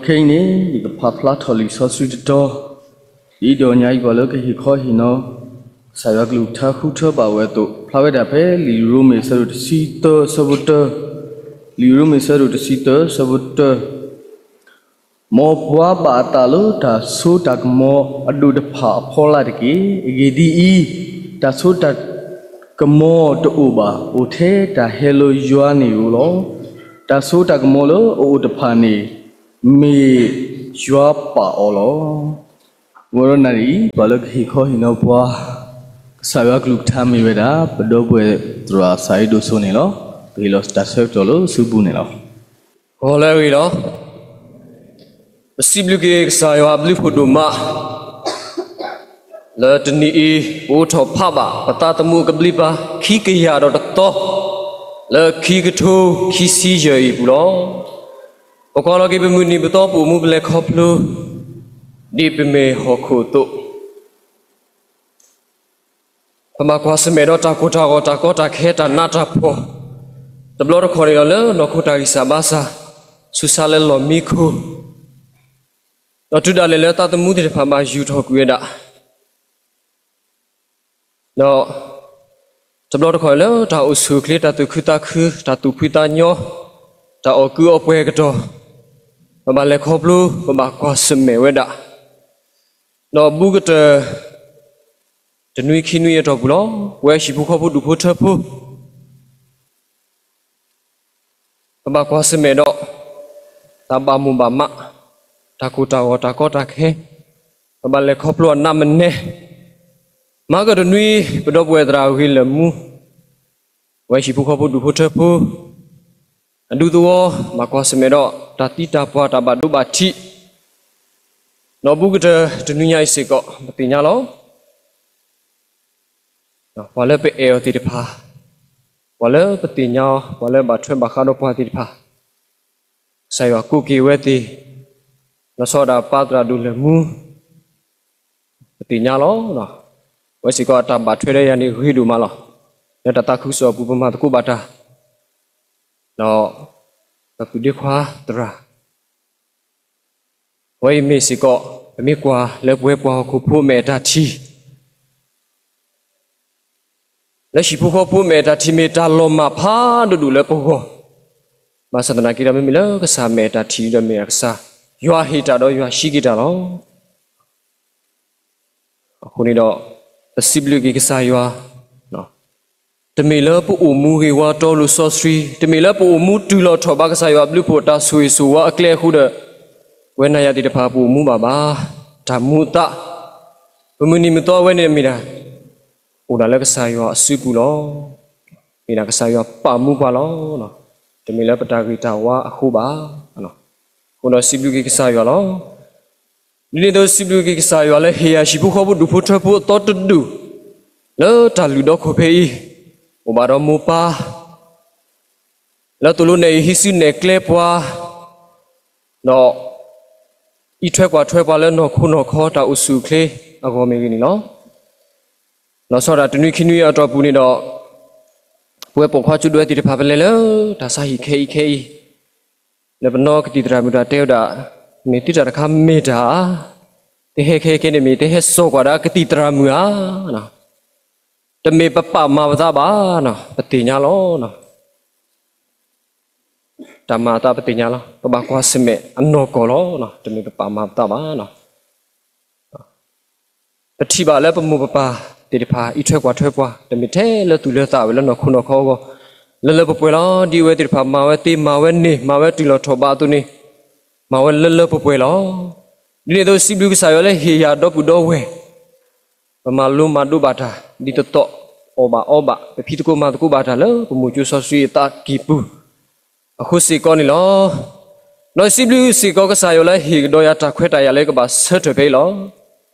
ခဲအံၤန့ၣ် ယကဖးဖျါထီၣ်လံာ်စီဆှံတတီၤ, ဒ်ဒီးညါအံၤပှၤလၢကဟ့ၣ်ခီဟ့ၣ်နီၤ ကစၢ်ယွၤကလုၢ်ကထါဃုထၢဘၣ်ဝဲအသိး ဖျါဝဲဒၣ်ဖဲလံာ်ရိမ့ၤအဆၢဒိၣ်တဆံသၢအဆၢဖိတၢ, လံာ်ရိမ့ၤအဆၢဒိၣ်တဆံသၢအဆၢဖိတၢ မ်ပှၤဘၣ်အသးလၢတၢ်စိတၢ်ကမီၤအဒိၣ်တဖၣ်အဖီလာ်တက့ၢ်. အဂ့ၢ်ဒ်အံၤ, တၢ်စိတၢ်ကမီၤတအိၣ်ဘၣ်, အိၣ်ထဲတၢ်ဟဲလၢယွၤန့ၣ်ဧိၤလီၤ. တၢ်စိတၢ်ကမီၤလၢအအိၣ်တဖၣ်န့ၣ် မ့ၢ်ယွၤပာ်အီၤလီၤ. ဝဲဒီးနၤအံၤ ပှၤလၢကဟ့ၣ်ခီဟ့ၣ်နီၤပှၤ ကစၢ်ယွၤကလုၢ်ကထါမ့ၢ်ဝဲဒၣ် ပဒီပုၢ်ဝဲၢ်သရၣ်စးအ့ဒိၣ်စိန့ၣ်လီၤ. ပဟ့ၣ်လီၤတၢ်ဆၢကတီၢ်လၢစုပူၤန့ၣ်လီၤ. ဂီၤလၢအဂ့ၤလီၤ. ပစံးဘျုးက့ၤကစၢ်ယွၤအဘျုးဖးဒိၣ်မး လၢတနံၤအံၤ ပအိးထီၣ်ဖးဘၣ် ပသးသမူအကဘျံးပၤ ခံကယၤဒီးတသီ လၢခံကထိခံဆံယဲၢ်အံၤအပူၤလီၤ. ပကွၢ်လီၤက့ၤပမုၢ်နံၤပသီ ပအိၣ်မူပလဲၤခီဖျိ ဒ်ပမ့ၢ်ဟီၣ်ခိၣ်အသိး ပဘၣ်ကွၢ်ဆၢၣ်မဲာ်ဒီးတၢ်ကိၢ်တၢ်ဂီၤ တၢ်ကီတၢ်ခဲ တၢ်နးတၢ်ဖှီၣ်, တဘျီတခီၣ်န့ၣ်ဒီးလၢနီၢ်ခိတၢ်ဂံၢ်စၢ်ဘါစၢ်, ဆူၣ်ဆါလၢလီၢ်မံခိၣ်, ဒီးတုၤဒၣ်လဲာ်လၢသးသမူသ့ၣ်တဖၣ်ဘၣ်ယူၢ်ထီၣ်ကွံာ်ဝဲဒၣ် ဒီး တဘျီတခီၣ်လၢတၢ်အိၣ်ဆူၣ်အိၣ်ချ့ တၢ်သူၣ်ခုသးခု တၢ်သူၣ်ဖှံသးညီ တၢ်အီၣ်ကုအီပှဲၤကတီၢ် ပဘၣ်လဲၤခီဖျိ ပဘၣ်ကွၢ်ဆၢၣ်မဲာ်ဝဲဒၣ် ဒီးဘူးကတၢၢ် တနွံခံနွံအတီၢ်ပူၤလီၤ. ပဝဲဟံၣ်ဖိဃီဖိဒူၣ်ဖိထၢဖိ ပဘၣ်ကွၢ်ဆၢၣ်မဲာ်ဒီး တၢ်ဘၣ်မိၣ်ဘၣ်မး, တၢ်ကိၢ်တၢ်ဂီၤ တၢ်ကီတၢ်ခဲ, ပဘၣ်လဲၤခီဖျိအနးမနဲ, မၤကတနွံ ပဒီပုၢ်ဝဲၢ်သရၣ်ဂ့ၤလၢာ်မူ, ပဝဲဟံၣ်ဖိဃီဖိဒူၣ်ဖိထၢဖိ အဒူသဝီ ဘၣ်ကွၢ်ဆၢၣ်မဲာ်ဒီး တၢ်သံတၢ်ပှၢ် တၢ်ဘၣ်ဒိဘၣ်ထံး, ဒီးဘူးကတၢၢ်တနွံညါအံၤစ့ၢ်ကီး ပသ့ၣ်ညါလီၤ. ပှၤလၢပအဲၣ်အီၤသ့ၣ်တဖၣ်, ပှၤလၢပသ့ၣ်ညါအီၤ, ပှၤလၢဘၣ်ထွဲဘၣ်ဃးဒီးပှၤသ့ၣ်တဖၣ်, ကစၢ်ယွၤကိးက့ၤဝဲသ့ၣ်, လီၤဆီဒၣ်ပၢ်သရၣ်ဒိၣ်လၢာ်မူ, ပသ့ၣ်ညါလီၤ. အဝဲစ့ၢ်ကီးအတၢ်ဘၣ်ထွဲဒီးယၤန့ၣ်ဂ့ၤဒိၣ်မးလီၤ. လၢတၢ်သးခုကစီၣ်အပူၤ ပမၤသကိးဘၣ်တၢ်, ဒီး ပပုၢ်ဒ့ခွါသရၣ် အဝဲအံၤမ့ၢ်စ့ၢ်ကီး ပမ့ၢ်ကွၢ်လၢပဝဲပှၤဟီၣ်ခိၣ်ဖိအမဲာ်တၢ်ထံၣ်, လၢဟံၣ်ဖိဃီဖိအမဲာ်တၢ်ထံၣ် မ့ၢ်တၢ်လီၤမၢ်ဖးဒိၣ်ဒိၣ်လၢပဂီၢ်, ဘၣ်ဆၣ်သနာ်က့ဒီး မ့မ့ၢ်လၢကစၢ်အမဲာ်တၢ်ထံၣ်ဒီး မ့ၢ်အကစၢ်ယွၤဟ့ၣ်တၢ်ဒီးယွၤဟံးက့ၤတၢ်လီၤ. အဃိန့ၣ်ဒီး ပစံးဘျုးက့ၤကစၢ်ယွၤ, တမ့ၢ်လၢပအိၣ်မူဂ့ၤဝါတီလိၤစီဆှံ, တမ့ၢ်လၢပအိၣ်မူတုၤလီၤထီၣ်ဘၣ်ကစၢ်ယွၤအဘျုးအဖှိၣ်အတၢ်ဆိၣ်ဂ့ၤဆိၣ်ဝါအကျဲအဃိဒီး, ပဝဲနၤယၤသ့ၣ်တဖၣ်ပအိၣ်မူဘၣ်ဘၣ်, တၢ်မူအသး, ပမုၢ်နံၤမုၢ်သီအဝဲန့ၣ်မ့ၢ်ဒၣ် အိၣ်ဒၣ်လၢကစၢ်ယွၤအစုပူၤလီၤ. မ့ၢ်ဒၣ်ကစၢ်ယွၤပာ်မူပှၤလီၤ. တမ့ၢ်လၢပတၢ်ဂ့ၤတၢ်ဝါအဃိဘၣ်. အဃိဒီးစံးဘျုးက့ၤကစၢ်ယွၤလီၤ. ဒ်န့ၣ်အသိးစံးဘျုးက့ၤကစၢ်ယွၤလၢ ဟ့ၣ်ယၤဟံၣ်ဖိဃီဖိဒူၣ်ဖိထၢဖိအသီတဒူၣ်, လၢတၢ်လုၢ်ဒီခိၣ်ဖဲအံၤ, အိၣ်ဘၣ်ဒီးမိၢ်ပၢ် လၢသိၣ်လိနဲၣ်အံၤဟံးစုနဲၣ်ကျဲပှၤ, ဒီး အံးထွဲကွၢ်ထွဲပှၤလၢနီၢ်ခိနီၢ်ခီတၢ်အိၣ်ဆူၣ်အိၣ်ချ့အဂီၢ်မ့ၢ်ဂ့ၤန့ၣ်လီၤ. လီၤဆီဒၣ်တၢ်တနွံခံနွံအတီၢ်ပူၤန့ၣ်ဒီး, ပဝဲပိာ်ခွါကၠိဒွဲသ့ၣ်တဖၣ်ပလဲၤလၢတၢ်ဆါဟံၣ်ခဲအံၤခဲအံၤ, လၢပနီၢ်ကသံၣ်သရၣ်မုၣ်တၢ်တဲဝဲဒၣ်, မ့ၢ်သုတၢ်တခါမ့ၢ်တၢ်ဧါ, တဟဲခဲအံၤခဲအံၤန့ၣ်မ့ၢ် တဟဲစိာ်ကွၢ်ဒၣ်ကသံၣ်သရၣ်မုၣ်ဧါ. တမ့ၢ်ပပာ်မၤပသးဘၣ်, ပသ့ၣ်ညါလီၤ. တၢ်မၤအသးပသ့ၣ်ညါလီၤ. ပဘၣ်ကွၢ်ဆၢၣ်မဲာ်အနီၢ်ကီၢ်လီၤ. တမ့ၢ်ပပာ်မၤပသးဘၣ်. ပထံၣ်ဘၣ်လၢပမိၢ်ပပၢ်သ့ၣ်တဖၣ် အံးထွဲကွၢ်ထွဲပှၤ, တမ့ၢ်ထဲလၢသူၣ်လၢသးဝဲလၢနီၢ်ခိနီၢ်ခီအဂီၢ်, လၢလၢပှဲၤပှဲၤလီၤ. ဒ်အဝဲသ့ၣ်တဖၣ်မၤဝဲသ့မၤဝဲန့ၢ် မၤဝဲတုၤလီၤထီၣ်ဘးအသိးန့ၣ်, မၤဝဲလၢလၢပှဲၤပှဲၤလီၤ. ဒ်န့ၣ်အသိးစံးဘျုးကစၢ်ယွၤလၢဟ့ၣ်ယၤဒီပုၢ်ဒီဝဲၢ် ပမၤလိမၤဒိးဘၣ်တၢ် ဒ်သိးသိး အီၣ်ဘၣ်အီဘၣ် ပဖံးသကိးမၤသကိးဘၣ်တၢ်လၢပမိၢ်ကၠိစီဆှံအသးကံၢ်ပူၤ အဃိစ့ၢ်ကီးန့ၣ်လီၤ. ဒီးစံးဘျုးစ့ၢ်ကီးကစၢ်ယွၤလၢဟ့ၣ်ကဒီးယၤတၢ်ခွဲးတၢ်ယာ်လၢယကဘၣ်ဆၢထၢၣ်ဖဲအံၤလီၤ.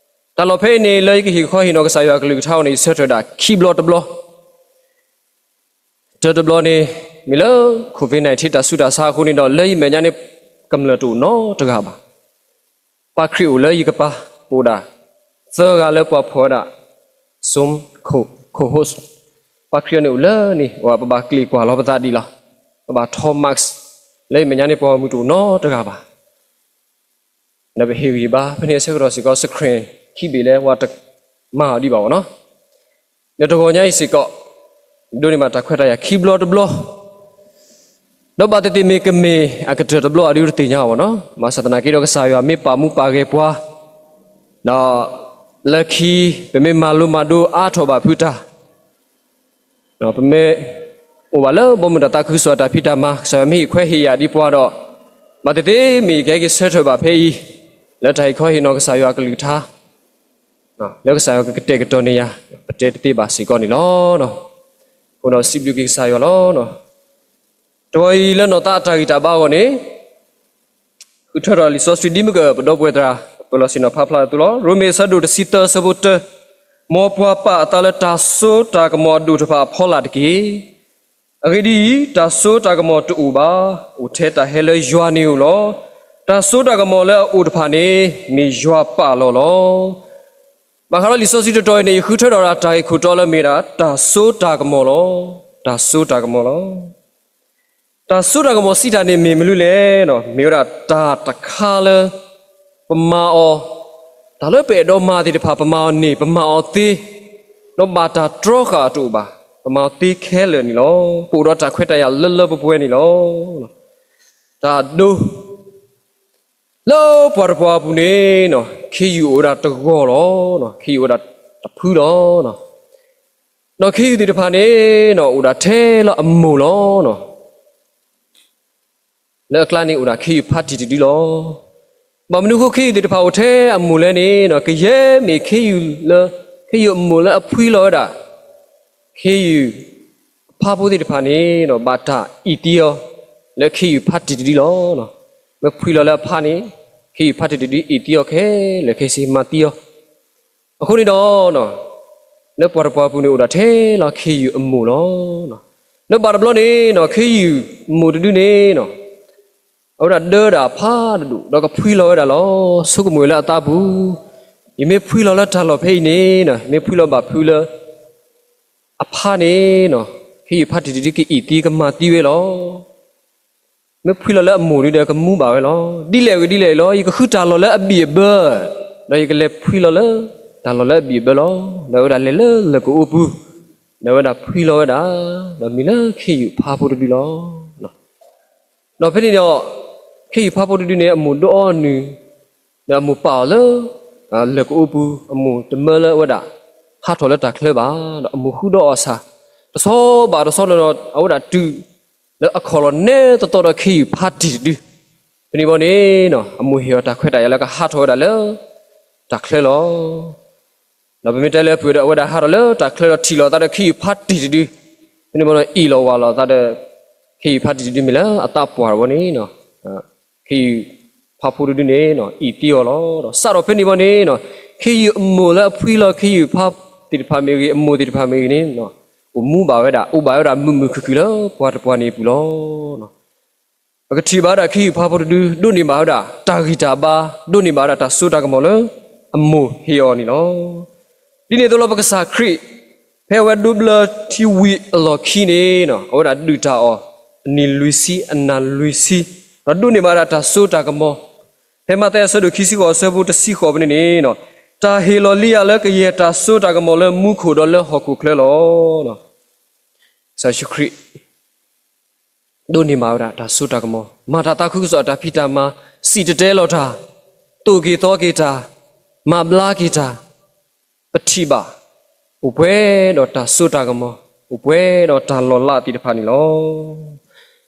တၢ်လီၢ်ဖဲအံၤန့ၣ် လၢယကဟ့ၣ်ခီဟ့ၣ်နီၤကစၢ်ယွၤကလုၢ်ကထါအီၤန့ၣ် ယဆၢထၢၣ်ဒၣ်ခံဘျီတဘျီ တၢတဘျီန့ၣ် မ့ၢ်လၢ COVID nineteen တၢ်ဆူးတၢ်ဆါအဃိန့ၣ်ဒီး လၢယမဲာ်ညါန့ၣ် ကမျၢၢ်တအိၣ်နီတဂၤဘၣ်. ပှၤခရံာ်အိၣ်လၢယကပၤ ပအိၣ်ဒၣ်သၢဂၤလၢပှၤဖီၣ်ဝဲဒၣ် Zoom co-host ပှၤခရံာ်အန့ၣ်အိၣ်လၢန့ၣ် ပဘၣ်ကျ့ၤကွၢ်လီၤပသးဒ်လီၤ. ပဘၣ်ထီ mask လၢယမဲာ်ညါန့ၣ် ပှၤဂီၢ်မုၢ်တအိၣ်နီတဂၤဘၣ်. ဒီးပဟ့ၣ်ဂံၢ်ဘါ ဖဲန့ၣ်အဆၢကတီၢ်စ့ၢ်ကီး စခရံာ်ခံဘ့ၣ်လၢပှၤတမၤအီၤဒံးဘၣ်အီၤနီၤ. ဒီးတဂီၤညါအံၤစ့ၢ်ကီး ဒိးန့ၢ်ဘၣ်တၢ်ခွဲးတၢ်ယာ်ခံဘျီတဘျီ ဒီးဘၣ်သ့ၣ်သ့ၣ်မ့ၢ်ကမ့ၢ်အကတၢၢ်တဘျီဧါဒုးတသ့ၣ်ညါအီၤဘၣ်နီၤ. ဘၣ်ဆၣ်သနာ်က့ဒီး ကစၢ်ယွၤမ့ၢ်ပာ်မူပာ်ဂဲၤပှၤ, ဒီးလၢခံ ပမ့ၢ်မၤလိမၤဒိအါထီၣ်ဘၣ်ဖုတၢ် ပမ့ၢ်အိၣ်ဘၣ်လၢဘီမုၢ်တၢ်သးခုကစီၣ်တၢ်ဖံးတၢ်မၤ ကစၢ်ယွၤမ့ၢ်ဟ့ၣ်ခွဲးဟ့ၣ်ယာ်ဒံးပှၤဒီး ဘၣ်သ့ၣ်သ့ၣ်မ့ၢ်ကဟဲက့ၤဆၢထၢၣ်ဘၣ်ဖဲအံၤ လၢတၢ်ဟ့ၣ်ခီဟ့ၣ်နီၤကစၢ်ယွၤအကလုၢ်ကထါ လၢကစၢ်ယွၤကကတဲာ်ကတီၤန့ၢ်ယၤ ပတဲတသ့ဘၣ်စ့ၢ်ကီးန့ၣ်လီၤ. အဃိဒီးစံးဘျုးက့ၤကစၢ်ယွၤလီၤ. တဂီၤအံၤလၢနီၢ်သးအတၢ်ဂံၢ်တၢ်ဘါအဂီၢ်န့ၣ် ဃုထၢထီၣ်လံာ်စီဆှံဒ်မုၢ်ကပဒီပုၢ်ဝဲၢ်သရၣ် ပၢၢ်လီၤဆ့ၣ်နီၤဖးဖျါသုလီၤ. ရိမ့ၤအဆၢဒိၣ်တဆံသၢအဆၢဖိတၢ, မ်ပှၤပာ်အသးလၢတၢ်စိတၢ်ကမီၤအဒိၣ်တဖၣ်အဖီလာ်တက့ၢ်. အဂ့ၢ်ဒ်အံၤ, တၢ်စိတၢ်ကမီၤတအိၣ်ဘၣ်, အိၣ်ထဲတၢ်ဟဲလၢယွၤန့ၣ်ဧိၤလီၤ. တၢ်စိတၢ်ကမီၤလၢအအိၣ်တဖၣ်န့ၣ် မ့ၢ်ယွၤပာ်လီၤလီၤ. ဘၣ်ဃးဒီးလံာ်စီဆှံတတီၤအံၤန့ၣ် ယဃုထၢထီၣ်ဒၣ်တၢ်ဂ့ၢ်ခိၣ်တီလၢမ့ၢ်ဒၣ် တၢ်စိတၢ်ကမီၤလီၤ. တၢ်စိတၢ်ကမီၤလီၤ. တၢ်စိတၢ်ကမီၤစံးတၢ်န့ၣ်မ့ၢ်မနုၤလဲၣ်, မ့ၢ်ဝဲဒၣ်တၢ်တခါလၢ ပမၤအီၤ, တၢ်လၢပအဲၣ်ဒိးမၤသ့ၣ်တဖၣ် ပမၤအီၤန့ၢ် ပမၤအီၤသ့, ဒီးဘၣ်တၢ်တြီဃာ်အတအိၣ်ဘၣ်, ပမၤအီၤသ့ခဲလၢာ်န့ၣ်လီၤ. ပအိၣ်ဒီးတၢ်ခွဲးတၢ်ယာ်လၢလၢပှဲၤပှဲၤန့ၣ်လီၤ. တၢ်ဒိ လၢပှၤတပှၤအပူၤန့ၣ် ခ့ယုၢ်အိၣ်ဝဲဒၣ်တဂီၢ်လီၤ. ခ့ယုၢ်အိၣ်ဝဲဒၣ်တဖုလီၤ. ဒီးခ့ယုၢ်သ့ၣ်တဖၣ်န့ၣ် အိၣ်ဒၣ်ထဲလၢအမိၢ်လီၤ. လၢအကျါန့ၣ်အိၣ်ဒၣ်ခ့ယုၢ်ဖါတံၢ်တဒုလီၤ. ဘၣ်မနုၤအဃိခ့ယုၢ်သ့ၣ်တဖၣ်အိၣ်ထဲအမိၢ်လဲၣ်န့ၣ် ကယဲၢ်မ့ၢ်ခ့ယုၢ်လၢ ခ့ယုၢ်အမိၢ်လၢအဖှံလီၤဝဲဒၣ် ခ့ယုၢ်အဖါဖိသ့ၣ်တဖၣ်န့ၣ် ဘၣ်တၢ်အံၣ်သံအီၤ လၢခ့ယုၢ်ဖါတံၢ်တဒုလီၤ. မ့ၢ်ဖှံလီၤလၢအဖါန့ၣ် ခ့ယုၢ်ဖါတံၢ်တဒုအံၣ်သံအီၤခဲလၢာ်ခဲဆ့ မၤသံအီၤ အဃိန့ၣ်ဒီး လၢပှၤတပှၤအပူၤန့ၣ်အိၣ်ဒၣ်ထဲလီၤခ့ယုၢ်အမိၢ်လီၤ. လၢဘၣ်တဘျီန့ၣ် ခ့ယုၢ်အမိၢ်တဒုန့ၣ် အဝဲဒၣ်ဒၢဒၣ်အဖါတဒူၣ် ဒီးကဖှံလီၤဝဲဒၣ်လီၤ. ဆိကမိၣ်ဝဲလၢအသးပူၤ ယမ့ၢ်ဖှံလီၤလၢတၢ်လီၢ်ဖဲအံၤန့ၣ် မ့ၢ်ဖှံလီၤဘၣ်ဖုလၢ အဖါန့ၣ် ခ့ယုၢ်ဖါတံၢ်တဒုကအံၣ်သံကမၤသံဝဲလီၤ. မ့ၢ်ဖှံလီၤလၢအမိၢ်ဒုဒီးကမူဘၣ်ဝဲလီၤ. ဒ်လဲၣ်ဂ့ၤဒ်လဲၣ်လီၤ ယကဃုတၢ်လီၢ်လၢအဘံၣ်အဘၢ ဒီးယကလဲၤဖှံလီၤလၢ တၢ်လီၢ်လၢအဘံၣ်အဘၢလီၤ. ဒီးအဝဲဒၣ်လဲၤလၢလၢၢ်ကအိပူၤ ဒီးအဝဲဒၣ်ဖှံလီၤဝဲဒၣ် ဒီးမံၤလၢခ့ယုၢ်ဖါဖိတဒုလီၤ. ဒီးဖဲန့ၣ်ဒီး ခ့ယုၢ်ဖါဖိတဒုန့ၣ် အမိၢ်ဒိးအီနုၢ် ဒီးအမိၢ်ပာ်အီၤလၢ လၢၢ်ကအိပူၤ အမိၢ်တမၢလၢအဝဲဒၣ် ဟးထီၣ်လၢတၢ်ချၢဘၣ် ဒီးအမိၢ်ဃုဒီးအီၣ်ဆၣ် တဆီဘၣ်တဆီဒီး အဝဲဒၣ်တုၤ လၢအခီၣ်လီၢ်နဲသီသီဒီးခ့ယုၢ်ဖါတံၢ်တဒု ဖဲန့ၣ်ဘီန့ၣ် အမိၢ်ဟ့ၣ်အီၤတၢ်ခွဲးတၢ်ယာ်လၢကဟးထီၣ်ဝဲဒၣ်လၢ တၢ်ချၢလီၤ. ဒီးပမ့ၢ်တဲလၢအပူၤဒီး အဝဲဒၣ်ဟးထီၣ်လၢတၢ်ချၢဒီးထံၣ်လိာ်အသးဒီးခ့ယုၢ်ဖါတံၢ်တဒု ဖဲန့ၣ်ဘီဒီးအ့ၣ်လိာ်ဝးလိာ်အသးဒီး ခ့ယုၢ်ဖါတံၢ်တဒုမ့ၢ်လၢအသးပှၢ်တဘီန့ၣ် ခ့ယုၢ်ဖါဖိတဒုန့ၣ် အံၣ်သံအီၤလီၤ. ဒီးစးထီၣ်ဖဲန့ၣ်ဘီန့ၣ် ခ့ယုၢ်အမိၢ်လၢအဖှံလီၤခ့ယုၢ်ဖါသ့ၣ်တဖၣ်မ့ၢ်ဂ့ၤ အမိၢ်သ့ၣ်တဖၣ်မ့ၢ်ဂ့ၤန့ၣ် အိၣ်မူဘၣ်ဝဲဒၣ် အိၣ်ဘၣ်ဝဲဒၣ်မုာ်မုာ်ခုၣ်ခုၣ်လၢပှၤတပှၤန့ၣ်အပူၤလီၤ. ပကထံၣ်ဘၣ်ဝဲဒၣ်ခ့ယုၢ်ဖါဖိတဒု ဒိးန့ၢ်ဘၣ်ဝဲဒၣ် တၢ်ဂံၢ်တၢ်ဘါ ဒိးန့ၢ်ဘၣ်ဝဲဒၣ်တၢ်စိတၢ်ကမီၤလၢ အမိၢ်ဟ့ၣ်အီၤန့ၣ်လီၤ. ဒ်န့ၣ်အသိးလီၤ ပကစၢ်ခရံာ် ဖဲအဝဲဒိးဘျၢထံဝံၤအလီၢ်ခံန့ၣ် အဝဲဒၣ်ဒုၣ်တၢ်အီၣ် အနံၤလွံၢ်ဆံ အနၢ်လွံၢ်ဆံ ဒီးဒိးန့ၢ်ဘၣ်ဝဲဒၣ်တၢ်စိတၢ်ကမီၤ ဖဲမးသဲအဆၢဒိၣ်ခံဆံဃိးအဆၢဖိတဆံဃိးဖဲန့ၣ်န့ၣ် တၢ်ဟ့ၣ်လီၤလံယၤလၢကယဲၢ်တၢ်စိတၢ်ကမီၤလၢမူခိၣ်ဒီးလၢဟီၣ်ခိၣ်ချၢလီၤ. ကစၢ်ယ့ၣ်ၡူးခရံာ် ဒိးန့ၢ်ဘၣ်ဝဲဒၣ်တၢ်စိတၢ်ကမီၤ, မၤတၢ်သးခုကစီၣ်အတၢ်ဖံးတၢ်မၤ, စံၣ်တဲၤတဲလီၤတၢ်, သိၣ်က့ၤသီက့ၤတၢ်, မၤဘျါက့ၤတၢ်, ပထံၣ်ဘၣ်, အိၣ်ပှဲၤဒီးတၢ်စိတၢ်ကမီၤ, အိၣ်ပှဲၤဒီးတၢ်လီၤလးသ့ၣ်တဖၣ်န့ၣ်လီၤ.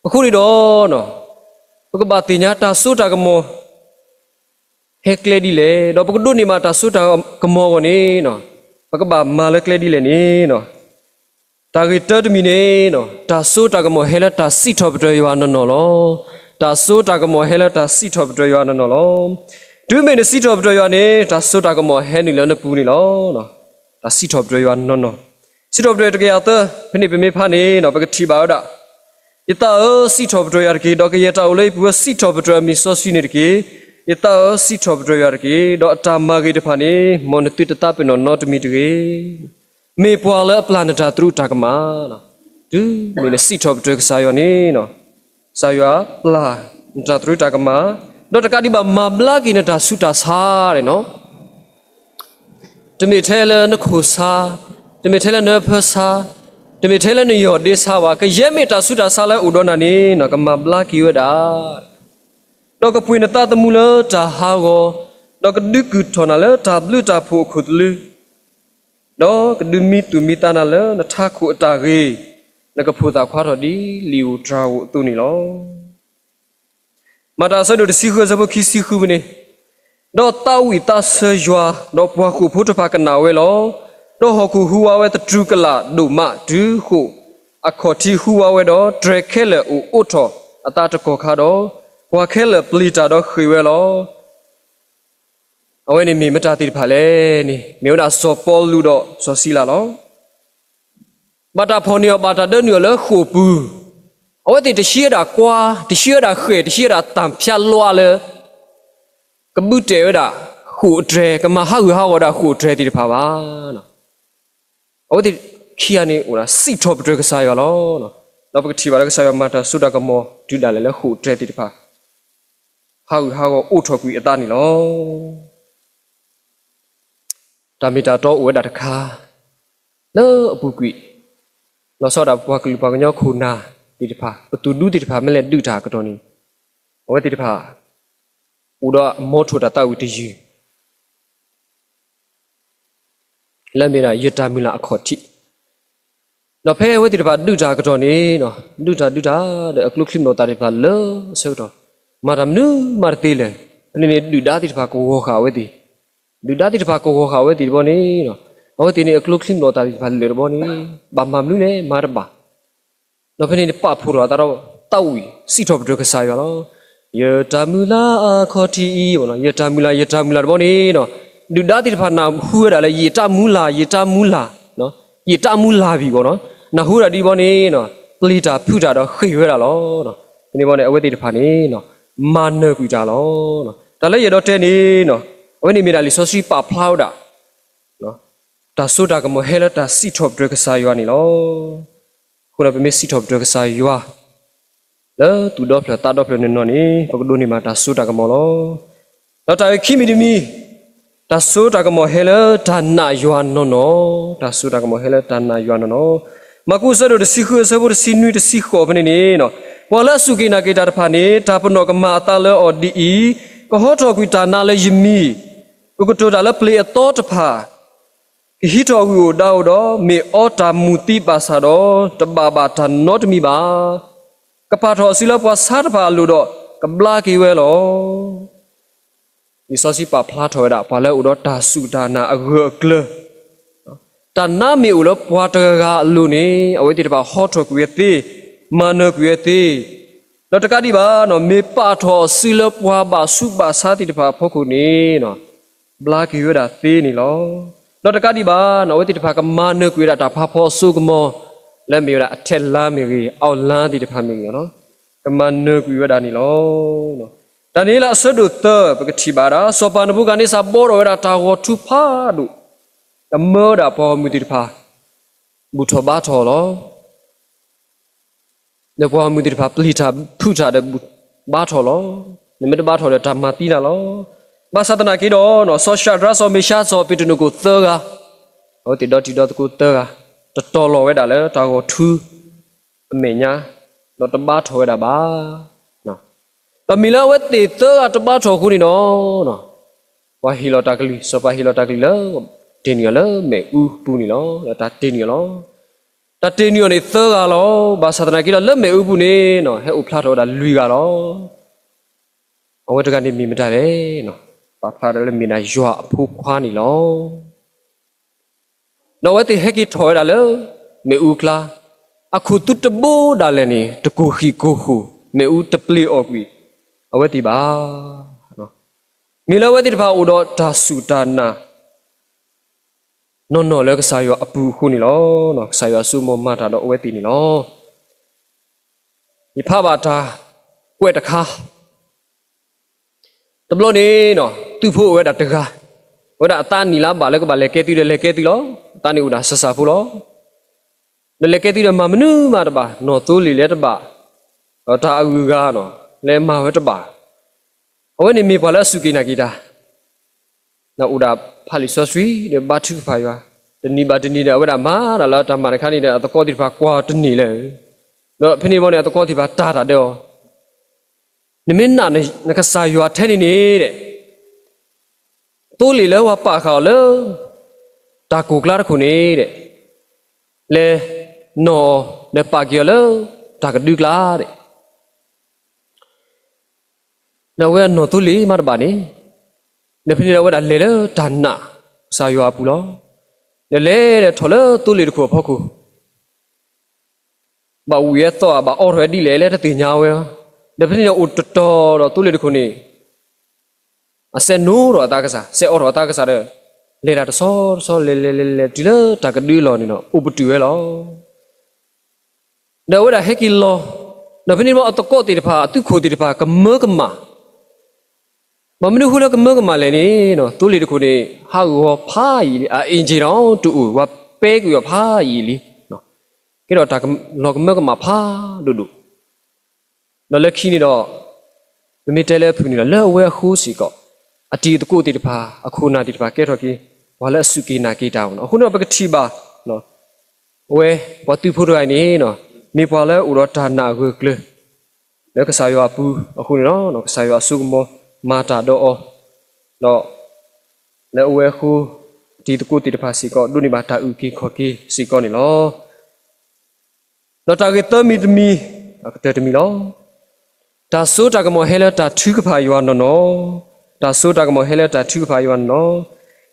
အဃိန့ၣ်ဒီး ပကဘၣ်သ့ၣ်ညါတၢ်စိတၢ်ကမီၤ ဟဲကျဲဒ်လဲၣ်, ဒီးပကဒိးန့ၢ်ဘၣ်တၢ်စိတၢ်ကမီၤအဂီၢ်န့ၣ် ပကဘၣ်မၤလၢကျဲဒ်လဲၣ်န့ၣ် တၢ်ဂ့ၢ်တၢတမံၤန့ၣ် တၢ်စိတၢ်ကမီၤဟဲလၢတၢ်စံးထီၣ်ပတြၢၤယွၤနီၢ်နီၢ်လီၤ. တၢ်စိတၢ်ကမီၤဟဲလၢတၢ်စံးထီၣ်ပတြၢၤယွၤနီၢ်နီၢ်လီၤ. တုၤမ့ၢ်နစံးထီၣ်ပတြၢၤယွၤန့ၣ် တၢ်စိတၢ်ကမီၤဟဲနုာ်လၢနပူၤန့ၣ်လီၤ. တၢ်စံးထီၣ်ပတြၢၤယွၤနီၢ်နီၢ်, စံးထီၣ်ပတြၢၤတကယၤသၢ ဖဲန့ၣ်ပမ့ၢ်ဖးန့ၣ် ပကထံၣ်ဘၣ်ဝဲဒၣ် ယသးဧၢ, စံးထီၣ်ပတြၢၤယွၤတက့ၢ်, ဒီးကယဲၢ်တၢ်အိၣ်လၢယပူၤဧၢ, စံးထီၣ်ပတြၢၤအမံၤစီဆှံန့ၣ်တက့ၢ်. ယသးဧၢ, စံးထီၣ်ပတြၢၤယွၤတက့ၢ်, ဒီးအတၢ်မၤဂ့ၤတဖၣ်န့ၣ် မ်နသုတသးပ့ၤနီၣ်နီတမံၤတဂ့ၤ. မ့ၢ်ပှၤလၢအပျၢ်နတၢ်သရူးတၢ်ကမၣ်, တုၤမ့ၢ်နစံးထီၣ်ပတြၢၤကစၢ်ယွၤန့ၣ် ကစၢ်ယွၤပျၢ်နတၢ်သရူးတၢ်ကမၣ်, ဒီးတကးဒံးဘၣ် မၤဘျါက့ၤနတၢ်ဆူးတၢ်ဆါန့ၣ်နီၤ, တမ့ၢ်ထဲလၢနခိၣ်ဆါ, တမ့ၢ်ထဲလၢနဖၢဆါ, တမ့ၢ်ထဲလၢနယီၢ်ဒ့ဆါဘၣ်, ကယဲၢ်မ့ၢ်တၢ်ဆူးတၢ်ဆါလၢအိၣ်ဒီးနၤန့ၣ်နီၤ ကမၤဘျါက့ၤဝဲဒၣ်, ဒီးကပှ့ၤနသးသမူလၢတၢ်ဟးဂီၤ, ဒီးကဒုးကုၢ်ထီၣ်နၤလၢတၢ်ဘျုးတၢ်ဖှိၣ်အခိၣ်သလုး, ဒီးကဒုးမံသူၣ်မံသးနၤလၢနထးခိၣ်အတၢ်ဂ့ၤ, နကဖိသၣ်ခွါထီၣ်ဒ်လံာ်ဧိၤတြၤဧိၤအသိးန့ၣ်လီၤ. မၤတၢ်အဆၢဒိၣ်တဆံဃုအဆၢဖိခံဆံဃုဖဲန့ၣ်, ဒီးသးဝံၣ်သးဆၢယွၤ, ဒီးပှၤဃိာ်ဖိတဖၣ်ကနၣ်ဝဲလီၤ. ဒီးဟီၣ်ခိၣ်ဟူးဝးဝဲသတူၢ်ကလာ်ဒိၣ်မးတုၤဃိာ်အခီၣ်ထံးဟူးဝးဝဲဒီး တြဲၤခဲလၢာ်အိၣ်အိးထီၣ်အသးတကီၢ်ခါဒီး, ပှၤခဲလၢာ်ပျံၤတၢ်ဒီးဃ့ၢ်ဝဲလီၤ. အဝဲန့ၣ်မ့ၢ်မတၤသ့ၣ်တဖၣ်လဲၣ်န့ၣ်, မ့ၢ်ဝဲဒၣ်စီၤပီလူးဒီးစီၤစံလၤလီၤ. ဘၣ်တၢ်ဖီၣ်န့ၢ်အီၤ ဘၣ်တၢ်ဒၢနုာ်အီၤလၢဃိာ်ပူၤ, အဝဲသ့ၣ်တဟံးဝဲဒၣ်ကွါ, တဟံးဝဲဒၣ်ဃဲၣ်, တဟံးဝဲဒၣ်တၢ်ဖၠးလွးလၢ ကဘုးတဲာ်ဝဲဒၣ်ဃိာ်အတြဲၤ, ကမၤဟးဂူာ်ဟးဂီၤဝဲဒၣ်ဃိာ်အတြဲၤသ့ၣ်တဖၣ်ဘၣ်. အဝဲသ့ၣ်ခံဂၤန့ၣ်အိၣ်ဒၣ်စံးထီၣ်ပတြၢၤကစၢ်ယွၤလီၤ. ဒီးပကထံၣ်ဘၣ်လၢကစၢ်ယွၤမၤတၢ်စိတၢ်ကမီၤတုၤဒၣ်လဲာ်လၢဃိာ်အတြဲၤသ့ၣ်တဖၣ် ဟးဂူာ်ဟးဂီၤအိးထီၣ်ကွံာ်အသးန့ၣ်လီၤ. တၢ်မ့ၢ်တၢ်တီအိၣ်ဝဲဒၣ်တခါ လၢအပူၤကွံာ်, လီၤဆီဒၣ်ပှၤကလုာ်ပှၤကညီခိၣ်နၢ်သ့ၣ်တဖၣ် ပသူၣ်ဒူသ့ၣ်တဖၣ် မ့ၢ်လဲၤဒုးတၢ်အကတီၢ်န့ၣ်, အဝဲသ့ၣ်တဖၣ် အိၣ်ဒီးအမီထိၣ်တၢ်သးဝံၣ်တယုၢ် လၢမ့ၢ်ဒၣ်ယတၢ်မုၢ်လၢ်အခီၣ်ထံး, ဒီးဖဲအဝဲသ့ၣ်တဖၣ်ဒုးတၢ်အကတီၢ်န့ၣ်, ဒုးတၢ်ဒုးတၢ်ဒီးအကျိချံမျိာ်သၣ်သ့ၣ်တဖၣ်လၢအဆၢကတီၢ်, မၤတၢ်မနုၤမးတသ့လၢၤ, ဖဲန့ၣ်န့ၣ် ဒုၣ်ဒါသ့ၣ်တဖၣ်ကဝီၤဃာ်အဝဲသ့ၣ်, ဒုၣ်ဒါသ့ၣ်တဖၣ်ကဝီၤဃာ်အဝဲသ့ၣ်တဘျီန့ၣ်, အဝဲသ့ၣ်န့ၣ်အကျိချံမျိာ်သၣ်သ့ၣ်တဖၣ်လၢာ်တဘျီန့ၣ်, ဘၣ်မၤမနုၤလဲၣ်မၤတဘၣ် ဒီးဖဲန့ၣ်န့ၣ်ပာ်ဖှိၣ်ထီၣ်အသးဒီးသးဝံၣ်စံးထီၣ်ပတြၢၤကစၢ်ယွၤလီၤ. ယတၢ်မုၢ်လၢ်အခီၣ်ထံးအံၤ, ယတၢ်မုၢ်လၢ် ယတၢ်မုၢ်လၢ်တဘျီန့ၣ်, ဒုၣ်ဒါသ့ၣ်တဖၣ်နၢ်ဟူဝဲဒၣ်လၢ ယတၢ်မုၢ်လၢ် ယတၢ်မုၢ်လၢ်, ယတၢ်မုၢ်လၢ်ဘံၣ်ဘီနီၤ, နၢ်ဟူဝဲဒၣ်ဒ်ဘျီန့ၣ်, ပျံၤတၢ်ဖုးတၢ်ဒီးဃ့ၢ်ဝဲဒၣ်လီၤ. ဖဲန့ၣ်ဘၣ်န့ၣ် အဝဲသ့ၣ်တဖၣ်န့ၣ် မၤနၢၤကွံာ်တၢ်လီၤ. တၢ်လၢယအဲၣ်ဒိးတဲန့ၣ်, အဝဲန့ၣ်မ့ၢ်ဒၣ်လံာ်စီဆှံပာ်ဖျါဝဲဒၣ် တၢ်စိတၢ်ကမီၤဟဲလၢတၢ်စံးထီၣ်ပတြၢၤကစၢ်ယွၤန့ၣ်လီၤ. အဃိဒီးပမ့ၢ်စံးထီၣ်ပတြၢၤကစၢ်ယွၤ လၢသူၣ်ဒီဖျၢၣ်သးဒီဖျၢၣ်နီၢ်နီၢ်န့ၣ်, ပကဒိးန့ၢ်ဘၣ်တၢ်စိတၢ်ကမီၤလီၤ. ဒီးတၢ်ဂ့ၢ်ခံမံၤတမံၤ, တၢ်စိတၢ်ကမီၤဟဲလၢတၢ်နာ်ယွၤနီၢ်နီၢ်, တၢ်စိတၢ်ကမီၤဟဲလၢတၢ်နာ်ယွၤနီၢ်နီၢ်. မၢ်ကူးအဆၢဒိၣ်တဆံဃုအဆၢဖိတဆံနွံတဆံဃိးဖဲန့ၣ်န့ၣ်, ပှၤလၢအစူၢ်က့ၤနာ်က့ၤတၢ်တဖၣ်န့ၣ်, တၢ်ပနီၣ်ကမၤအသးလၢအီၤဒ်အံၤ, ကဟီထီၣ်ကွံာ်တၢ်နါလၢယမံၤ, ကကတိၤတၢ်လၢပျ့ၤအသီတဖၣ် ကဟံးထီၣ်ဝ့ၢ်အိၣ်ဒါအိၣ်ဒီး မ့ၢ်အီတၢ်မူၤသံဘၣ်ဆၣ်ဒီး တဘၣ်ဘၣ်တၢ်နီတမံၤဘၣ်. ကပာ်ထီၣ်အစုလၢပှၤဆါတဖၣ်အလိၤဒီး ကဘျါက့ၤဝဲလီၤ. လံာ်စီဆှံပာ်ဖျါထီၣ်ဝဲဒၣ် ပှၤလၢအအိၣ်ဒီးတၢ်စူၢ်တၢ်နာ်အဂၢၢ်အကျၢၤ, တၢ်နါမ့ၢ်အိၣ်လၢပှၤတဂၤဂၤအလိၤန့ၣ် အဝဲသ့ၣ်တဖၣ်ဟီထီၣ်ကွံာ်ဝဲသ့, မၤနၢၤကွံာ်ဝဲသ့, ဒီးတကးဒံးဘၣ် မ့ၢ်ပာ်ထီၣ်အစုလၢပှၤဘၣ်ဆူးဘၣ်ဆါသ့ၣ်တဖၣ်အဖီခိၣ်န့ၣ် ဘျါက့ၤဝဲဒၣ်သ့န့ၣ်လီၤ. ဒီးတကးဒံးဘၣ် အဝဲသ့ၣ်တဖၣ်ကမၤနၢၤကွံာ်ဝဲဒၣ်တၢ်ဖးဖီအစိကမီၤ လၢမ့ၢ်ဝဲဒၣ်အထဲလါမ့ၢ်ဂ့ၤ အအိၣ်လါသ့ၣ်တဖၣ်မ့ၢ်ဂ့ၤ, ကမၤနၢၤကွံာ်ဝဲဒၣ်န့ၣ်လီၤ. ဒၤနံးယ့လးအဆၢဒိၣ်သၢ ပကထံၣ်ဘၣ်ဒၣ် စီၤပၤနဘူၤခၣ်နံစၢ်ဘီထီၣ်ဝဲဒၣ်တၢ်ဂီၤထူဖးဒိၣ်, ဒီးမၢဝဲဒၣ်ပှၤဂီၢ်မုၢ်သ့ၣ်တဖၣ် ဘူၣ်ထီၣ်ဘါထီၣ်လီၤ. ဒီးပှၤဂီၢ်မုၢ်သ့ၣ်တဖၣ် ပျံၤတၢ်ဖုးတၢ်ဒီးဘူၣ်ဘါထီၣ်လီၤ. နမ့ၢ်တဘါထီၣ်ဒီးတၢ်မၤသံနၤလီၤ. ဘၣ်ဆၣ်သနာ်က့ဒီး စီၤၡၤဒြး စီၤမ့ၤၡါ စီၤပ့းတရူးအသိးသၢဂၤ, အဝဲသ့ၣ်ဒီတံၤဒီသကိးသၢဂၤ တတီၤလီၤဝဲဒၣ်လၢတၢ်ဂီၤထူအမဲာ်ညါ, ဒီးတဘါထီၣ်ဝဲဒၣ်ဘၣ်. ဒီးမ့ၢ်လၢအဝဲသ့ၣ်သၢဂၤတဘါထီၣ်အဃိန့ၣ်ဒီး ပှၤဟ့ၣ်လီၤတၢ်ကလုၢ်, စီၤပၤဟ့ၣ်လီၤတၢ်ကလုၢ်လၢ တ့ၢ်နုာ်အီၤလၢမ့ၣ်အူပူၤန့ၣ်လီၤ. လၢတၢ်တ့ၢ်နုာ်အီၤလီၤ. တၢ်တ့ၢ်နုာ်အီၤန့ၣ်သၢဂၤလီၤ. ဘၣ်ဆၣ်သနာ်က့ဒီး လၢမ့ၣ်အူပူၤန့ၣ် ဟဲအိၣ်ဖျါထီၣ်ဝဲဒၣ်လွံၢ်ဂၤလီၤ. အဝဲတဂၤန့ၣ်မ့ၢ်မတၤလဲၣ်. ပာ်ဖျါထီၣ်လၢမ့ၢ်ဒၣ်ယွၤအဖိခွါန့ၣ်လီၤ. ဒီးအဝဲသ့ၣ်ဟဲက့ၤထီၣ်ဝဲဒၣ်လၢ မ့ၣ်အူအကျါ, အခိၣ်သူတဘိဒၣ်လဲာ်န့ၣ် တကိၢ်ဃံးကိၢ်ဃိၣ်, မ့ၣ်အူတပျ့ၤအီၣ်ကွံာ်အဝဲသ့ၣ်ဘၣ်. မ့ၢ်လၢအဝဲသ့ၣ်တဖၣ်အိၣ်ဒီးတၢ်စူၢ်တၢ်နာ် နီၢ်နီၢ်လၢကစၢ်ယွၤအပူၤအဃိန့ၣ်လီၤ. ကစၢ်ယွၤစိကမီၤမၤတၢ်ဒီးအဝဲသ့ၣ်န့ၣ်လီၤ. ယဖးဘၣ်တၢ်ကွဲးတခါ, တဘျီန့ၣ် သုးဖိအိၣ်ဝဲဒၣ်တဂၤ, အဝဲဒၣ်အသးနံၣ်လၢဘၣ်လၢကဘၣ်လဲၤကဲသုဒီးလဲၤကဲသုလီၤ. အသးန့ၣ်အိၣ်ဒၣ်စၢ်စၢ်ဖိလီၤ. ဒီးလဲၤကဲသုဒီးမၤမနုၤမးတဘၣ်, နီၢ်သိလ့ၣ်လဲၤတဘၣ်, ဒီးတၢ်အဂုၤအဂၤန့ၣ် လဲၤမၤဝဲတဘၣ်. အဝဲန့ၣ်မ့ၢ်ပှၤလၢအစူၢ်က့ၤနာ်က့ၤတၢ်, ဒီးအိၣ်ဒၣ်ဖးလံာ်စီဆှံဒီးဘါထုကဖၣ်ယွၤ, တနံၤဘၣ်တနံၤဒီး အဝဲဒၣ်မၤတၢ်လၢတၢ်မၤတခါန့ၣ်ဒီး အသကိးသ့ၣ်တဖၣ်ကွၢ်တန့ၢ်လၢၤ, ဒီးဖဲန့ၣ်ဘီန့ၣ် အသကိးသ့ၣ်တဖၣ်တၢ်တၢ်ဒၢအီၤ, နမ့ၢ်နာ်နကစၢ်ယွၤထဲန့ၣ်န့ၣ် သိလ့ၣ်လၢပှၤပာ်ဃာ်အီၤလၢ တၢ်ကိၢ်ကျါတခိၣ်န့ၣ်, လဲၤနီၢ်အီၤ လဲၤပာ်က့ၤအီၤလၢ တၢ်ကဒုကျါ, ဒီးအဝဲအနီၢ်သိလ့ၣ်မးတဘၣ်န့ၣ်, ဒီးဖဲန့ၣ်ဒီးအဝဲဒၣ်လဲၤလၢတၢ်နာ်ကစၢ်ယွၤအပူၤလီၤ. ဒီးလဲၤထီၣ်လၢသိလ့ၣ်တခိၣ်အဖီခိၣ် ဘၣ်ဝံၤအသီၣ်ဧါ ဘၣ်အိးထီၣ်ဝဲဒ်လဲၣ် လၢတသ့ၣ်ညါဝဲ, ဒီးဖဲန့ၣ်ဒီးအိၣ်တတီၤဒီးသိလ့ၣ်တခိၣ်န့ၣ် အစဲးနိထီၣ်အသးကစၢ်, စဲးအိးထီၣ်အသးကစၢ်ဒီး လဲၤတၢ်တဆီတဆီ လဲၤလဲၤလဲၤလဲၤတုၤလၢတၢ်ကဒုအလီၢ်န့ၣ်ဒီး အိၣ်ပတုာ်ဝဲလီၤ. ဒီးအဝဲဒၣ်ဟဲက့ၤလီၤ, ဒီးဖဲန့ၣ်အသကိးသ့ၣ်တဖၣ် အသုးခိၣ်သ့ၣ်တဖၣ် ကမၢကမၣ်, ဘၣ်မနုၤအဃိလၢကမၢကမၣ်လဲၣ်န့ၣ်, သိလ့ၣ်တခိၣ်န့ၣ် ဟးဂီၤဖးယံာ်လံ, အအ့ၣ်က့ၤဒီးတအိၣ်, ဝဲပဲကွံာ်အီၤဖးယံာ်လံ, ကဲထီၣ်တၢ်လီၤကမၢကမၣ်ဖးဒိၣ်ဒိၣ် ဒီးလၢခံန့ၣ်ဒီး ပမ့ၢ်တဲလၢအဖုၣ်န့ၣ်ဒီး လၢအဝဲအဃိစ့ၢ်ကီး အတံၤသကိးသ့ၣ်တဖၣ် အခိၣ်နၢ်သ့ၣ်တဖၣ်ကဲထီၣ်က့ၤ ပှၤလၢအစူၢ်က့ၤနာ်က့ၤတၢ်အဃိန့ၣ်, အဃိန့ၣ်ဒီးပကထံၣ်ဘၣ် အဝဲပှၤသုးဖိတဂၤအံၤန့ၣ် မ့ၢ်ပှၤလၢအိၣ်ဒီးတၢ်နာ်အဂၢၢ်အကျၢၤ လၢကစၢ်ယွၤအပူၤအဃိန့ၣ်လီၤ. ကစၢ်ယွၤအစိကမီၤမၤတၢ်ဒီးအီၤ, ဒီးလၢအဝဲအဃိ အတံၤသကိးသ့ၣ်တဖၣ်စ့ၢ်ကီး ဒိးန့ၢ်ဘၣ်တၢ်အုၣ်က့ၤခီၣ်က့ၤစ့ၢ်ကီးန့ၣ်လီၤ. ဒီးတၢ်ဂ့ၢ်သၢမံၤတမံၤ, ကတၢၢ်တမံၤလီၤ. တၢ်စိတၢ်ကမီၤဟဲလၢတၢ်ထုကဖၣ်ယွၤနီၢ်နီၢ်, တၢ်စိတၢ်ကမီၤဟဲလၢတၢ်ထုကဖၣ်ယွၤနီၢ်နီၢ်,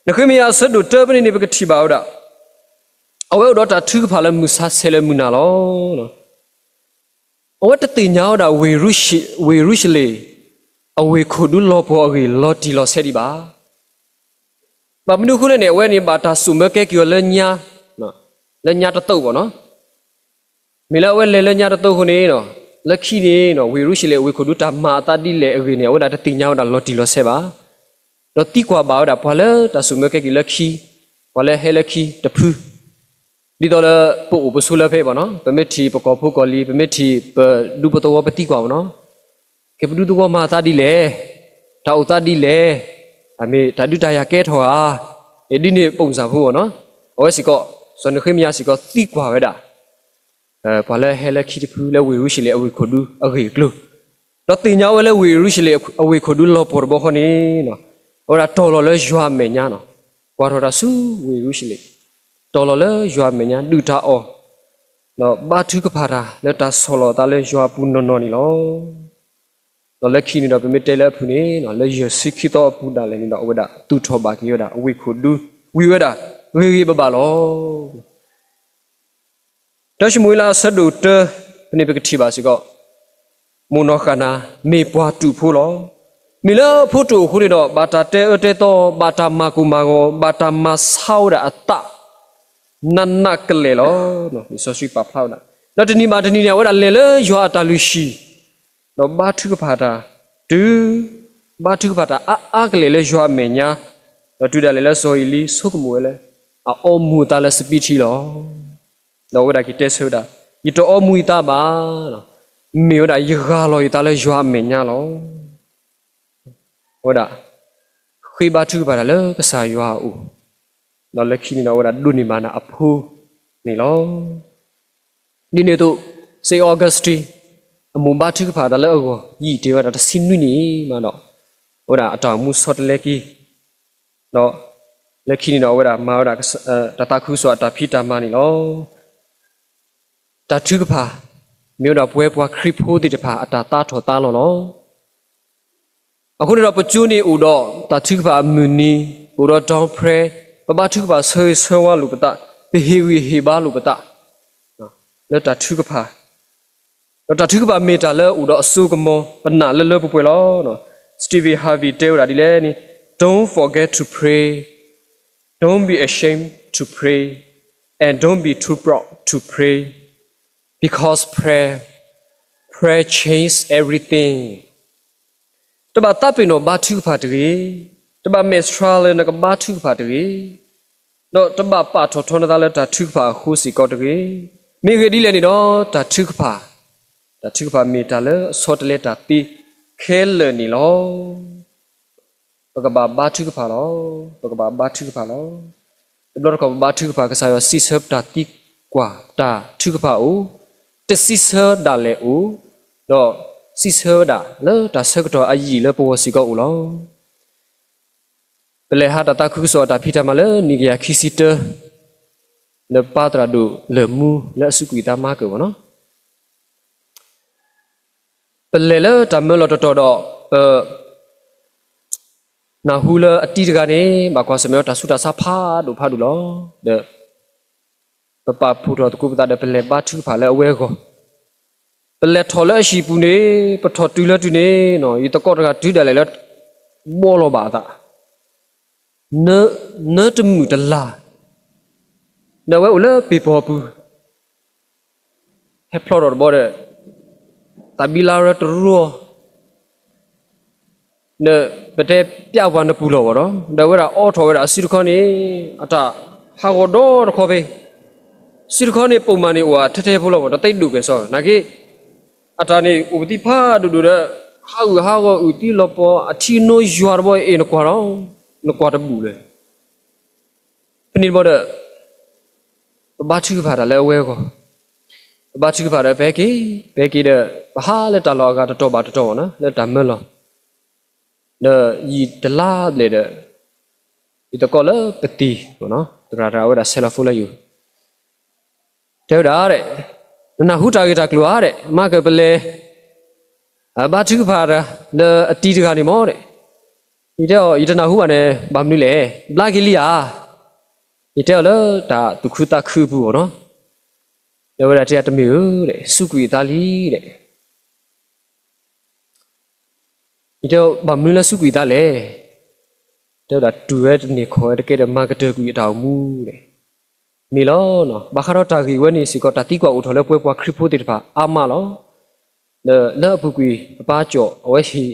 နဃ့မယၤအဆၢဒိၣ်တၢဖဲန့ၣ်န့ၣ် ပကထံၣ်ဘၣ်ဝဲဒၣ် အဝဲအိၣ်ဒီးတၢ်ထုကဖၣ်လၢမုၢ်ဆါဆဲးလၢမုၢ်နၤလီၤ. အဝဲတသ့ၣ်ညါဝဲဒၣ် ဝ့ၢ်ယရူၤၡလ့ၣ် အဝ့ၢ်ခိၣ်ဒူလီၤပှီၢ်အဂ့ၢ် လီၤတံၢ်လီၤဆဲးဒံးဘၣ်. ဘၣ်မနုၤအဃိလဲၣ်န့ၣ် အဝဲန့ၣ်ဘၣ်တၢ်စိာ်မၢကဲက့ၤအီၤလၢညါ, လၢညါတသိးဘၣ်နီၤ. မ့ၢ်လၢအဝဲလဲၤလၢညါတသိးအဃိန့ၣ်, လၢခံန့ၣ် ဝ့ၢ်ယရူၤၡလ့ၣ်အဝ့ၢ်ခိၣ်ဒူတၢ်မၤအသးဒ်လဲၣ်အဂ့ၢ်န့ၣ် အဝဲဒၣ်တသ့ၣ်ညါဝဲဒၣ်လီၤတံၢ်လီၤဆဲးဘၣ်. ဒီးသံကွၢ်ဘၣ်ဝဲဒၣ် ပှၤလၢတၢ်စိာ်မၢကဲက့ၤလၢခံ, ပှၤလၢဟဲလၢခံတဖု ဒ်သိးလၢပအိၣ်ပဆိးလၢဖဲဘၣ်နီၤ, ပမ့ၢ်ထံၣ်ပကီၢ်ဖိကီၢ်လံၤ ပမ့ၢ်ထံၣ်ပဒူပသဝီပသံကွၢ်ဘၣ်နီၤ, ကဲပဒူသဝီမၤအသးဒ်လဲၣ်, တၢ်အိၣ်သးဒ်လဲၣ်, အမ့ၢ်တၢ်ဒုးတၢ်ယၤကဲထီၣ်ဧါ, ဒ်န့ၣ်ပိၣ်စၢ်ဖိဘၣ်နီၤ, အဝဲစ့ၢ်ကီး စီၤနဃ့မယၤစ့ၢ်ကီးသံကွၢ်ဝဲဒၣ် ပှၤလၢဟဲလၢခံတဖုလၢဝ့ၢ်ယရူၤၡလ့ၣ်အဝ့ၢ်ခိၣ်ဒူအဂ့ၢ်အကျိၤ, ဒီးသ့ၣ်ညါဝဲလၢဝ့ၢ်ယရူၤၡလ့ၣ်အဝ့ၢ်ခိၣ်ဒူလီၤပှီၢ်တဘျီဃီန့ၣ်, အဝဲဒၣ်တီၢ်လီၤလၢယွၤအမဲာ်ညါနီၤ, ကွၢ်ထီၣ်တၢ်ဆူဝ့ၢ်ယရူၤၡလ့ၣ်, တီၢ်လီၤလၢယွၤအမဲာ်ညါ ဒုၣ်တၢ်အီၣ်, ဒီးဘါထုကဖၣ်တၢ်လၢတၢ်ဆီၣ်လီၤအသးလၢယွၤအပူၤနီၢ်နီၢ်န့ၣ်လီၤ. ဒီးလၢခံန့ၣ်ဒီး ပမ့ၢ်တဲလၢအဖုၣ်န့ၣ် လၢယဲၢ်ဆံခံသီအပူၤဒၣ်လဲာ်န့ၣ်ဒီး အဝဲဒၣ်သူၣ်ထီၣ်ဘၣ်က့ၤဝဲဒၣ် အဝ့ၢ်ခိၣ်ဒူ ဝံၤဝဲဒၣ် ဂ့ၤဂ့ၤဘၣ်ဘၣ်လီၤ. တၢၡမူၤအ့လးအဆၢဒိၣ်တၢ ဖဲန့ၣ်ပကထံၣ်ဘၣ်စ့ၢ်ကီး မိၢ်နီၢ်ဃၣ်နၤ မ့ၢ်ပှၤတူာ်ဖိလီၤ. မ့ၢ်လၢဖိတအိၣ်အဃိန့ၣ်ဒီး ဘၣ်တၢ်တဲအၢတဲသီ, ဘၣ်တၢ်မၤကိၢ်မၤဂီၤ, ဘၣ်တၢ်မၤဆါဝဲဒၣ်အသး နးနးကလဲာ်လီၤ. လံာ်စီဆှံပာ်ဖျါဝဲဒၣ်, ဒီးတနံၤဘၣ်တနံၤန့ၣ် အဝဲဒၣ်လဲၤလၢယွၤအတၢ်လုၢ်ဟံၣ်, ဒီးဘါထုကဖၣ်တၢ်, တုၤ, ဘါထုကဖၣ်တၢ်အါအါကလဲာ်လၢယွၤအမဲာ်ညါ, ဒီးတုၤဒၣ်လဲာ်လၢစီၤအ့လံဆိကမိၣ်ဝဲလၢ အအီမူၤအသးလၢစပံးထံလီၤ. ဒီးအဝဲဒၣ်က့ၤတဲဆၢဝဲဒၣ်, ယတအီမူၤယသးဘၣ်, မ့ၢ်ဝဲဒၣ်ယဂၢ်လီၤယသးလၢယွၤအမဲာ်ညါလီၤ. အဝဲဒၣ် ဃ့ဘါထုကဖၣ်တၢ်လၢကစၢ်ယွၤအအိၣ်, ဒီးလၢခံန့ၣ်ဒီးအဝဲဒၣ်ဒိးန့ၢ်ဘၣ်နၤအဖိန့ၣ်လီၤ. ဒ်န့ၣ်အသိး Saint Augustine အမိၢ်ဘါထုကဖၣ်တၢ်လၢအဂီၢ် ယံာ်တ့ၢ်ဝဲဒၣ်တဆံနွံနံၣ်မးဒီး အဝဲဒၣ်အတၢ်အိၣ်မူဆီတလဲက့ၤ, ဒီးလၢခံန့ၣ်ဒီးအဝဲဒၣ်မၤဝဲဒၣ် တၢ်သးခုကစီၣ်အတၢ်ဖံးတၢ်မၤန့ၣ်လီၤ. တၢ်ထုကဖၣ် မ့ၢ်ဝဲဒၣ်ပဝဲပှၤခရံာ်ဖိသ့ၣ်တဖၣ်အတၢ်သးထီၣ်သးလီၤလီၤ. အဃိန့ၣ်ဒီးပကၠိန့ၣ်အိၣ်ဒီးတၢ်ထုကဖၣ်အမုၢ်နံၤ, အိၣ်ဒီး dawn prayer, ပဘါထုကဖၣ်ဆၢဂ့ၤဆၢဝါလိာ်ပသး, ပဟ့ၣ်ဂံၢ်ဟ့ၣ်ဘါလိာ်ပသး လၢတၢ်ထုကဖၣ်, ဒီးတၢ်ထုကဖၣ်မ့ၢ်တၢ်လၢအိၣ်ဒီးအစိကမီၤ ပနာ်လၢလၢပှဲၤပှဲၤလီၤ. Stephen Harvey တဲဝဲဒၣ်ဒ်လဲၣ်န့ၣ်, Don't forget to pray, don't be ashamed to pray, and don't be too proud to pray, because prayer, prayer change everything. တဘၣ်သးပ့ၤနီၣ်ဘါထုကဖၣ်တဂ့ၤ, တဘၣ်မဲာ်ဆှးလၢနကဘါထုကဖၣ်တဂ့ၤ, ဒီးတဘၣ်ပာ်ထီၣ်ထီနသးလၢတၢ်ထုကဖၣ်အဃိစ့ၢ်ကီးတဂ့ၤ. မ့ၢ်ဂ့ၢ်ဒ်လဲၣ်န့ၣ်ဒီး တၢ်ထုကဖၣ်, တၢ်ထုကဖၣ်မ့ၢ်တၢ်လၢအဆီတလဲတၢ်သ့ခဲလၢာ်န့ၣ်လီၤ. ပကဘၣ်ဘါထုကဖၣ်လီၤ. ပကဘၣ်ဘါထုကဖၣ်လီၤ. တဘျီတခီၣ်ပဘါထုကဖၣ် ကစၢ်ယွၤစံးဆၢပတၢ်သံကွၢ် တၢ်ထုကဖၣ်အိၣ်, တစံးဆၢဒၣ်လဲာ်အိၣ်, ဒီးစံးဆၢဝဲဒၣ်လၢတၢ်ဆၢကတီၢ်အယံာ်လၢပဂီၢ်စ့ၢ်ကီးအိၣ်လီၤ. ပလဲၤဟးတၢ်သးခုကစီၣ်အတၢ်ဖံးတၢ်မၤလၢနံၣ်ကယၤခံဆံတၢ လၢပၢ်သရၣ်ဒိၣ်လၢၢ်မူလၢအစူးကွံာ်အသးမၤကၢၢ်ဘၣ်နီၤ. ပလဲၤလၢတၢ်မၢလီၤတတီၤဒီး ပနၢ်ဟူလၢအတံၤတဂၤန့ၣ် ဘၣ်ကွၢ်ဆၢၣ်မဲာ်ဒီးတၢ်ဆူးတၢ်ဆါဖးဒိၣ်ဖးဒိၣ်လီၤ. ဒီး ပပာ်ဖှိၣ်ထီၣ်သကိးပသးဒီးပလဲၤဘါထုကဖၣ်လၢအဝဲအဂီၢ်, ပလဲၤထီၣ်လၢအဟံၣ်ပူၤန့ၣ် ပထီၣ်တုၤလၢတုၤန့ၣ် ယသကိးတဂၤတုၤဒၣ်လဲာ်လၢ ဘှီလီၤဘၣ်အသး နၢတမုာ်တလၤ, ဒီးအဝဲအိၣ်လၢပ့ၤပီၤပူၤ, ဟဲဖျီထီၣ်တဘျီဒီး သးဘံလါရၢတရူအီၤ, ဒီးပတဲပျၢ်ပှၤနပူၤလီၤဘၣ်ဒီး ဒီးအဝဲဒၣ်အိးထီၣ်ဝဲဒၣ်အစုတခီန့ၣ် အတၢ်ဟးဂီၤဒီတခီဖဲ စုတခီန့ၣ် ပိာ်မၤန့ၣ်အိၣ် ထဲထဲဖိလီၤဘၣ် တသ့ဒိၣ်ကဲၣ်စီ နာ်က့ အတၢ်န့ၣ်အိၣ်ပသံဖးဒိၣ်ဒိၣ်ဒီး ဟးဂူာ်ဟးဂီၤအုၣ်သံလီၤပီၤ အထံနိယွၤတဘီအံၤ နကွၢ်ဒီး နကွၢ်တဘူၣ်လၢၤ ဖဲန့ၣ်တဘျီဒီး ပဘါထုကဖၣ်တၢ်လၢအဝဲအဂီၢ်, ပဘါထုကဖၣ်ဒီး ပဟဲက့ၤ, ပဟဲက့ၤဒီး ပဟးလၢတၢ်လီၢ်အဂၤတတီၤဘၣ်တတီၤဘၣ်နီၤ လၢတၢ်မၢလီၤ, ဒီးယံာ်တလါဘျဲၣ်ဒီး ယသကိးလၢပသံၣ်, သရၣ်တဂၤဝဲဒၣ်ဆဲးလီၤဖိလၢယအိၣ် တဲဝဲဒၣ်, နနၢ်ဟူတၢ်ဂ့ၢ်တၢ်ကျိၤဧါ, မၤကၢၢ်ပလဲၤ ဘါထုကဖၣ်တၢ်လၢအတံၤတဂၤန့ၣ်မ့ၢ်, ယတဲအီၤ ယတနၢ်ဟူဘၣ်န့ၣ် ဘၣ်မနုၤလဲၣ်, ဘျါက့ၤလံဧါ, ယတဲအီၤလၢတၢ်သူၣ်ခုသးခုအပူၤအီၤနီၤ, တဲဝဲဒၣ်တဲတမ့ၢ်ဧၢ, စူးကွံာ်အသးလံဒီး ယတဲ ဘၣ်မနုၤလၢစူးကွံာ်သးလဲၣ်, တဲဝဲဒၣ်တူၢ်ဝဲတန့ၢ်ခီၣ်ဝဲတကဲဒီး မၤကတၢၢ်ကွံာ်အတၢ်အိၣ်မူန့ၣ်, မ့ၢ်လီၤ, ဘၣ်ဃးဒီးတၢ်ဂ့ၢ်ဝဲန့ၣ်စ့ၢ်ကီး တၢ်သံကွၢ်အိၣ်ထီၣ်လၢပဝဲပှၤခရံာ်ဖိသ့ၣ်တဖၣ်အါမးလီၤ, ဒီးလၢအပူၤကွံာ်အပၢ်ကၠီၣ်အဝဲဟ့ၣ်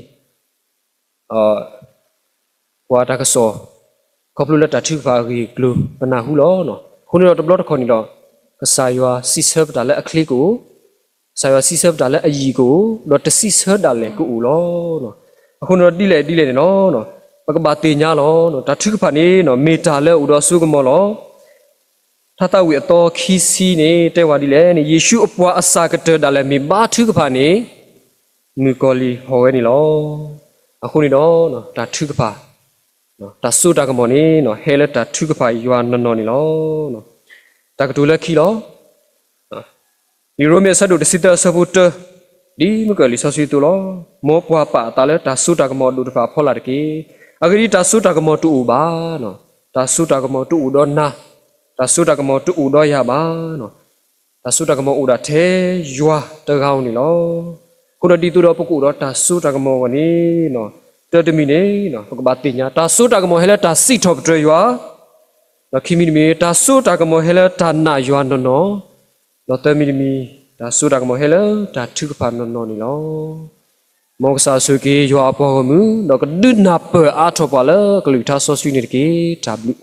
ပှၤတၢ်ကစီၣ် ခီဖျိလၢတၢ်ထုကဖၣ်အဂ့ၢ်အကျိၤ ပနၢ်ဟူလီၤ. အဃိန့ၣ်ဒီးတဘျီတခီၣ်န့ၣ်ဒီး ကစၢ်ယွၤစံးဆၢပတၢ်လၢအချ့ကအိၣ်, ကစၢ်ယွၤစံးဆၢပတၢ်လၢအယံာ်ကအိၣ်, ဒီးတစံးဆၢဒၣ်လဲာ်ကအိၣ်လီၤ. အဃိန့ၣ်ဒီးဒ်လဲၣ်ဒ်လဲၣ်န့ၣ်လီၤ, ပကဘၣ်သ့ၣ်ညါလီၤ. တၢ်ထုကဖၣ်န့ၣ် မ့ၢ်တၢ်လၢအအိၣ်ဒီးအစိကမီၤလီၤ. ထါသးဝံၣ်အသီခံဆံန့ၣ် တဲဝဲဒ်လဲၣ်န့ၣ် ယ့ၣ်ၡူးအပှၤအစၢ်ကတၢၢ်ဒၣ်လဲာ်မ့ၢ်ဘါထုကဖၣ်န့ၣ် မုၣ်ကီၤလံၢ်ဟီၣ်ဝဲန့ၣ်လီၤ. အဃိန့ၣ်ဒီး တၢ်ထုကဖၣ်, တၢ်စိတၢ်ကမီၤန့ၣ် ဟဲလၢတၢ်ထုကဖၣ်ယွၤနီၢ်နီၢ်န့ၣ်လီၤ. တၢ်ကတိၤလၢခံလီၤ. လံာ်ရိမ့ၤအဆၢဒိၣ်တဆံသၢအဆၢဖိတၢ, ဒ်မုၢ်ကၢၢ်လံာ်စီဆှံအသိးလီၤ. မ်ပှၤပာ်အသးလၢတၢ်စိတၢ်ကမီၤအဒိၣ်တဖၣ်အဖီလာ်တက့ၢ်. အဂ့ၢ်ဒ်အံၤ, တၢ်စိတၢ်ကမီၤတအိၣ်ဘၣ်, တၢ်စိတၢ်ကမီၤတအိၣ်ဒီးနၤ, တၢ်စိတၢ်ကမီၤတအိၣ်ဒီးယၤဘၣ် တၢ်စိတၢ်ကမီၤအိၣ်ဒၣ်ထဲယွၤတဂၤဧိၤန့ၣ်လီၤ. အဃိဒီးဒ်သိးဒီးပကအိၣ်ဒီးတၢ်စိတၢ်ကမီၤအဂီၢ်န့ၣ်, တၢတမံၤန့ၣ် ပကဘၣ်သ့ၣ်ညါ တၢ်စိတၢ်ကမီၤဟဲလၢတၢ်စံးထီၣ်ပတြၢၤယွၤ, ဒီးခံမံၤတမံၤ တၢ်စိတၢ်ကမီၤဟဲလၢတၢ်နာ်ယွၤနီၢ်နီၢ်, ဒီးသၢမံၤတမံၤ တၢ်စိတၢ်ကမီၤဟဲလၢတၢ်ထုကဖၣ်နီၢ်နီၢ်န့ၣ်လီၤ. မ်ကစၢ်ဆိၣ်ဂ့ၤက့ၤယွၤအပှၤဂီၢ်မုၢ် ဒီးကဒုးနၢ်ပၢၢ်အါထီၣ်ပှၤလၢကလုၢ်ကထါစီဆှံန့ၣ်တက့ၢ်. တၢ်ဘျုး